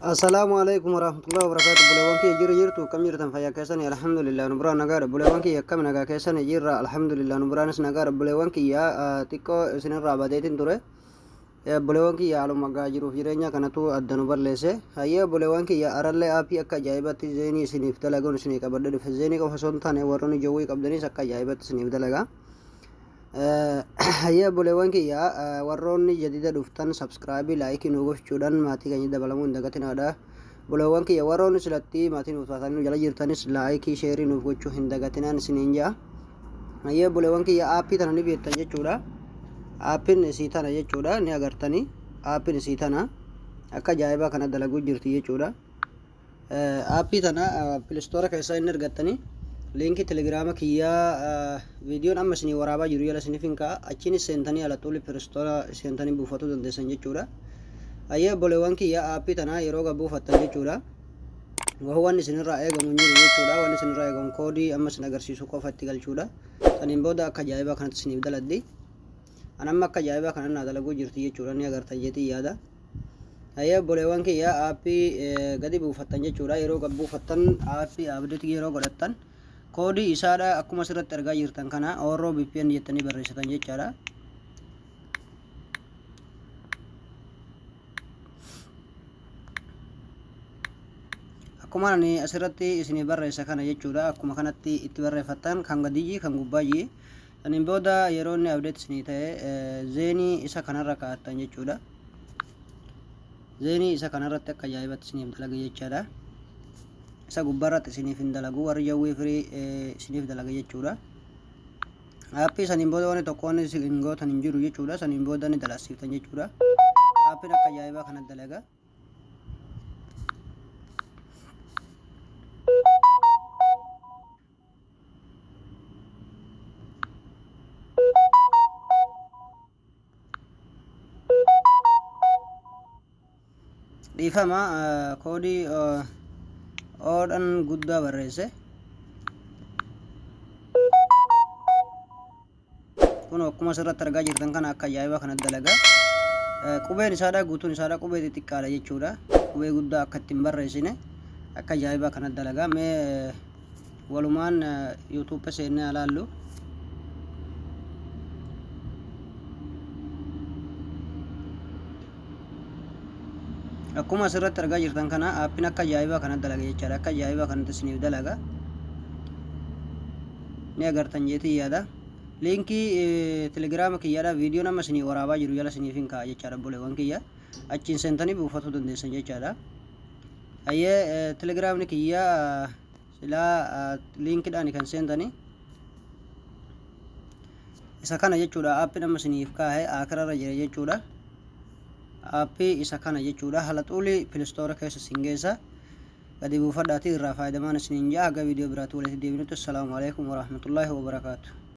Assalaamu alaikum warahmatullahi wabarakatuh. Buleewwan kiyya jiru jirtu akkam jirtan fayyaa keessanii alhamdulillah nu biraan nagaadha. Buleewwan kiyya akkam nagaa keessanii jirra alhamdulillah nu biraanis nagaadha. Buleewwan kiyya xiqqoo isinirraa badeetiin ture. Buleewwan kiyya haaluma gaa jiruuf jireenya kanatu adda nu balleesse. Hayyee buleewwan kiyya arallee aappii akka ajaa'ibatti zeenii isiniif dalaguun isinii qabadhe dhufe. Zeenii qofa osoo hin taane warroonni jawwii qabdanis akka ajaa'ibatti isiniif dalaga. Hayyee obboleewwan kiyya warroonni jadida dhuftan sabskraayibii laayikii nu gochuudhaan maatii keenya dabalamuu hin dagatinaadha. Obboleewwan kiyya warroonni silatti maatii nuuf taatanii nu jala jirtanis laayikii sheerii nuuf gochuu hin dagatinaan isiniin ja'a. Hayyee obboleewwan kiyya aappii tana ni beektan jechuudha. Aappiin isii tana jechuudha ni agartanii aappiin isii tana akka ajaa'ibaa kana dalaguu jirti jechuudha. Aappii tana pilistoora keessaa inni argattanii liinkii telegiraama kiyyaa viidiyoon amma isinii waraabaa jiru jala isiniif hin ka'a achiinis seentanii alaxuuli pilistoora seentanii buufatuu dandeessan jechuudha. Hayyee obboleewwan kiyya aappii tana yeroo gad buufattan jechuudha. Wanni isinirraa eegamu hin jiru jechuudha. Wanni isinirraa eegamu koodii amma isin agarsiisu qofa itti galchuudha. Saniin booda akka ajaa'ibaa kanatti isiniif daladdi. An amma akka ajaa'ibaa kana naa dalaguu jirti jechuudha. Ni agartan jeetiin yaada. Hayyee obboleewwan kiyya aappii gadi buufattan jechuudha. Yeroo gad buufattan aappii abdeetii yeroo godhattan koodii isaadha akkuma asirratti argaa jirtan kana Oro VPN jettanii barreessitan jechaadha. Akkuma ani asirratti isinii barreessa kana jechuudha. Akkuma kanatti itti barreeffattan kan gadii kan gubbaa jii. Saniin booda yeroo inni update isinii ta'e zeenii isa kanarra kaa'attan jechuudha. Zeenii isa kanarratti akka ajaa'ibatti isiniif dalaga jechaadha. Isa gubbaarratti isiniif hin dalagu warri jawwii firii isiniif dalaga jechuudha. Aappii saniin booda wanni tokko wanni isin gootan hin jiru jechuudha. Saniin booda ni dalasiiftan jechuudha. Aappiin akka ajaa'ibaa kana dalaga. Dhiifama koodii oodhan guddaa barreesse. Kun akkuma asirratti argaa jirtan kana akka ajaa'ibaa kana dalaga. Qubeen isaadha guutuun isaadha qubee xixiqqaadha jechuudha. Qubee guddaa akka ittiin barreessine akka ajaa'ibaa kana dalaga. Mee walumaan YouTube seennee alaallu. Akkuma asirratti argaa jirtan kana aappiin akka ajaa'ibaa kana dalaga jechaadha. Akka ajaa'ibaa kanatti isiniif dalaga. Ni agartan jeetii yaada. Liinkii telegiraama kiyyaadha viidiyoon amma isinii waraabaa jiru jala isiniif hin kaa'a jechaadha obboleewwan kiyya. Achiin seentanii buufatuu dandeessan jechaadha. Hayyee telegiraamni kiyya silaa liinkiidhaan kan seentanii. Isa kana jechuudha aappiin amma isiniif kaahe akirarra jira jechuudha. Aappii isa kana jechuudha haala xuulii pilistoora keessa isin geessa. Gadi buufadhaatii irraa faayadamaan isiniin ja'a haga viidiyoo biraatti walitti deebinutti assalaamu alaikum warahmatullaahi wabarakaatu.